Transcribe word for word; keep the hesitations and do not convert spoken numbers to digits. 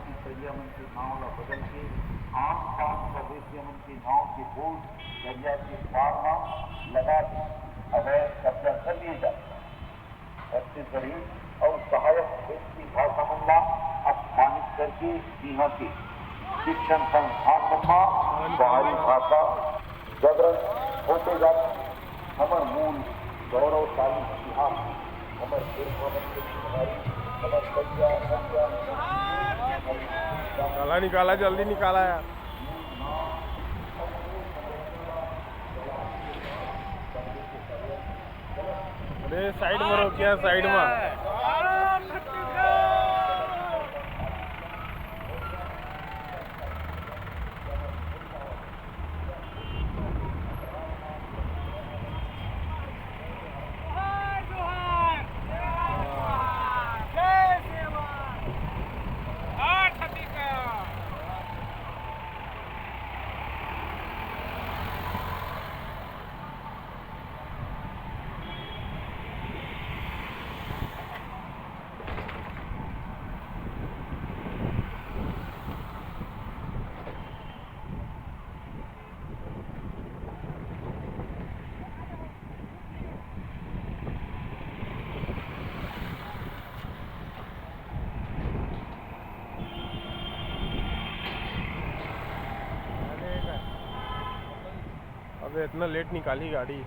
कि तरिया मन के नाव ला बदल के आन-बान परदेसिया मन के नाव के बोझ दरिया के पार म लगा के अवैध कब्जा कर लिए जात हे। छत्तीसगढ़ी अउ सहायक क्षेत्रीय भाषा मन ला अपमानित करके इहाँ के शिक्षण संस्थान मन म बाहरी भाषा जबरन थोपे जात हे। हमर मूल गौरवशाली इतिहास, हमर पुरखा मन के चिन्हारी, हमर करिया, करिया, निकाला, निकाला, जल्दी निकाला यार। अरे साइड में रोकिया, साइड में। अबे इतना लेट निकाली गाड़ी।